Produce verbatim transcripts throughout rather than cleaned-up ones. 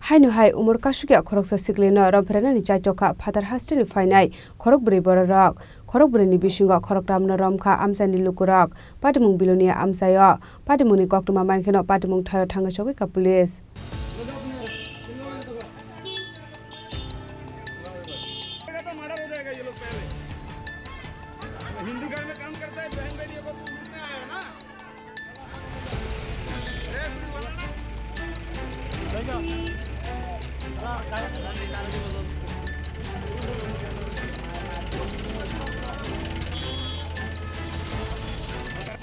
Haino hai umor kasukya khoroksa siklino romphrenani chaitokha phatar hasteni phainai khorokbrwi bororok. Khorokbrwini bisingo khoroktamno romkha amchaini lukurok, patimung Bilonia amchaio. Patimungni koktwma mankheno patimung thaio thangwi sogwikha police.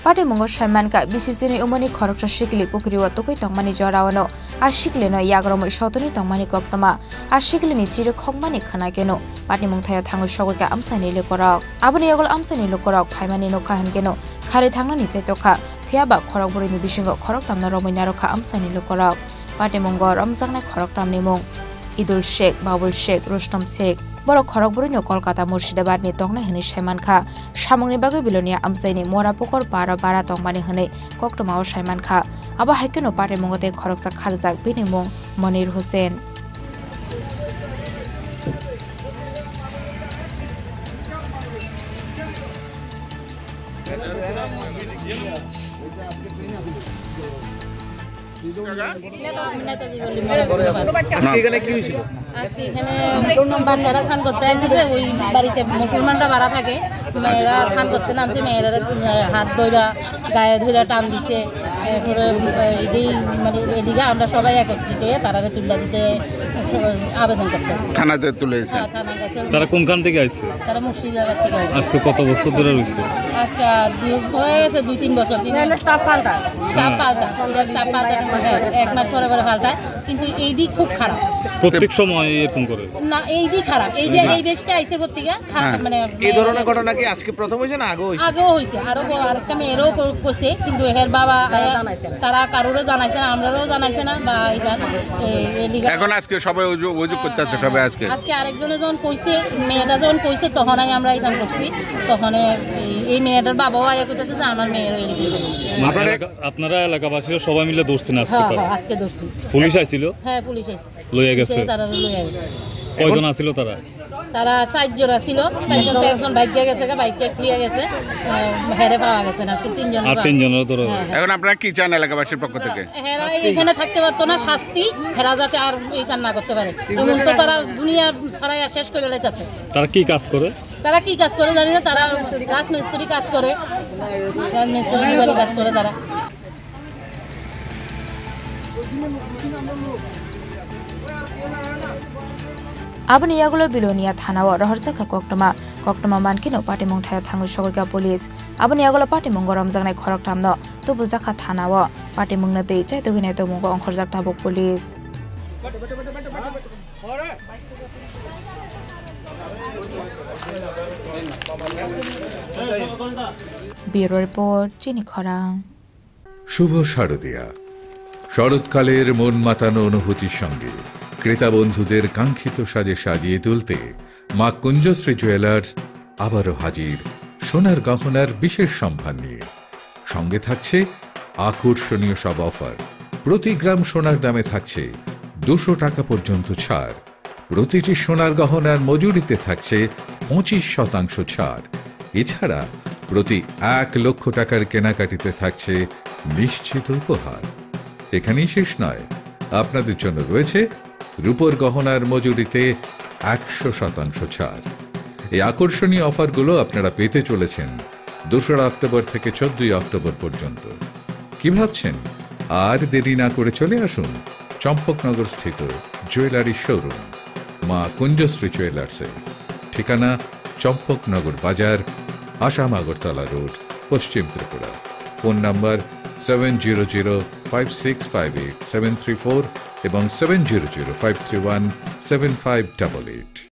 Patimungo saimankha, B C C ni umorni khoroksa sikli pukri o tugwi tongmani jorao no a sikli no yagromwi sotoni tongmani koktwma. A sikli ni chiri khokmani khwna keno patimung thaio thangwi sogwikha amchaini lukurok. Aboni yagulo amchaini lukurok phaimani nukha hwnkeno kharwi thangnani chaitokha, phiyaba khorokbrwini bisingo khoroktamno romwi narwkha amchaini lukurok. Patimungo romjaknai khoroktamni mung Idul Sheikh, Babul Sheikh, Rustom Sheikh. Borok khorokbrwino Kolkata, Murshidabadni tongnai hwnwi saimankha. Samungni bagwi Bilonia amchaini Morapokor bara bara tongmani hwnwi koktwmao saimankha. Abo hai kheno patimungo tei khoroksa kharjak, bini mung Monir Hussain. আজকে এখানে কি হয়েছিল? আজকে এখানে বাচ্চারা স্নান করতে আসছে, ওই বাড়িতে মুসলমানরা ভাড়া থাকে, মেয়েরা স্নান করতে নামছে, মেয়েরা, আহ, হাত ধইরা, গায়ে ধইরা টান দিছে, এরপরে, আহ, এদিকে, মানে, এদিকে আমরা সবাই একত্রিত হয়ে তারারে তুলে দিতে আবেদন করতেছি। থানাতে তুলে দিয়েছেন? হ্যাঁ, থানার কাছে। তারা কোনখান থেকে আসছে? তারা মুর্শিদাবাদ থেকে আসছে। আজকে কত বছর ধরে রয়েছে? আজকে দুই, হয়ে গেছে দুই তিন বছর। তিন স্টাফ পাল্টা। স্টাফ পাল্টা। এটা স্টাফ পাল্টা। হ্যাঁ, এক মাস পরে পরে পাল্টায়। কিন্তু এই দিক খুব খারাপ। প্রত্যেক সময় এরকম করে? না, এই দিক খারাপ। এই যে এই বেশটা আইছে ভর্তিকা, খারাপ, হ্যাঁ। মানে, এই ধরনের ঘটনা কি আজকে প্রথম হয়েছে না আগেও হয়েছে? আগেও হয়েছে। আরো ব-, আরেকটা মেয়েরও কর-, করছে, কিন্তু এর বাবা তারা আয়া, জানাইছে না। তারা কারোরে জানাইছে না, আমরারও জানাইছে না, বা এটা, এ, এ, লিগা- এখন আজকে সবাই অভিযোগ, অভিযোগ হ্যাঁ, করতেছে হ্যাঁ, সবাই হ্যাঁ। আজকে। আজকে আরেকজনে যখন কইছে, মেয়েটা যখন কইছে, তখনই আমরা এটা করছি। তখন এই, এই মেয়েটার বাবাও আয়া কইতেছে যে আমার মেয়েরও এরকম। মানে আপনারা এলাকা-, আপনারা এলাকাবাসীরা সবাই মিলে ধরছেন আজকে হ্যাঁ, তারা? হ্যাঁ, আজকে ধরছি। পুলিশ আইছিল? হ্যাঁ, পুলিশ আইছে। লইয়া গেছে? পুলিশে তারা লইয়া গেছে। কয়জন আছিল তারা? তারা চারজন আছিল, চারজন তো একজন বাইক দিয়ে গেছে, বাইক দিয়ে খুলিয়া গেছে, আহ, হেরে পাওয়া গেছে না, শুধু তিনজন আর পাওয়া তিনজনের ধরো। হ্যাঁ, হ্যাঁ। এখন আপনারা কি চান এলাকাবাসীর পক্ষ থেকে? হেরা এখানে থাকতে পারতো না, শাস্তি, হেরা যাতে আর এই কাম না করতে পারে। এমন তো তারা দুনিয়া ছাড়াই আর শেষ করে লাইতেছে। তারা কি কাজ করে? তারা কি কাজ করে জানি না, তারা রাজমিস্ত্রি কাজ করে, রাজমিস্ত্রি দিবালি কাজ করে তারা। Aboni yagulo Bilonia thanao rohorjakha koktwma. Koktwma mankhe no patimung thaio thangwi sogwikha police. Aboni yagulo patimung goromjaknai khoroktamno tubujakha thanao. Patimungno twi chaitugwinai tongmungo ongkhorjak tabuk police. Bureau report, Chini Khorang. শুভ শারদিয়া। শরৎকালের মন মাতানো অনুভূতির সঙ্গে ক্রেতা বন্ধুদের কাঙ্ক্ষিত সাজে সাজিয়ে তুলতে মা কুঞ্জশ্রী জুয়েলার্স আবারও হাজির সোনার গহনার বিশেষ সম্ভার নিয়ে। সঙ্গে থাকছে আকর্ষণীয় সব অফার। প্রতি গ্রাম সোনার দামে থাকছে দুশো টাকা পর্যন্ত ছাড়। প্রতিটি সোনার গহনার মজুরিতে থাকছে পঁচিশ শতাংশ ছাড়। এছাড়া প্রতি এক লক্ষ টাকার কেনাকাটিতে থাকছে নিশ্চিত উপহার। এখানেই শেষ নয়, আপনাদের জন্য রয়েছে রূপোর গহনার মজুরিতে একশো শতাংশ ছাড়। এই আকর্ষণীয় অফারগুলো আপনারা পেতে চলেছেন দোসরা অক্টোবর থেকে চোদ্দই অক্টোবর পর্যন্ত। কি ভাবছেন? আর দেরি না করে চলে আসুন চম্পকনগর স্থিত জুয়েলারি শোরুম মা কুঞ্জশ্রী জুয়েলার্সে। ঠিকানা চম্পকনগর বাজার, আসাম আগরতলা রোড, পশ্চিম Tripura. Phone number seven zero zero five six five eight seven three four এবং seven zero zero five three one seven five double eight.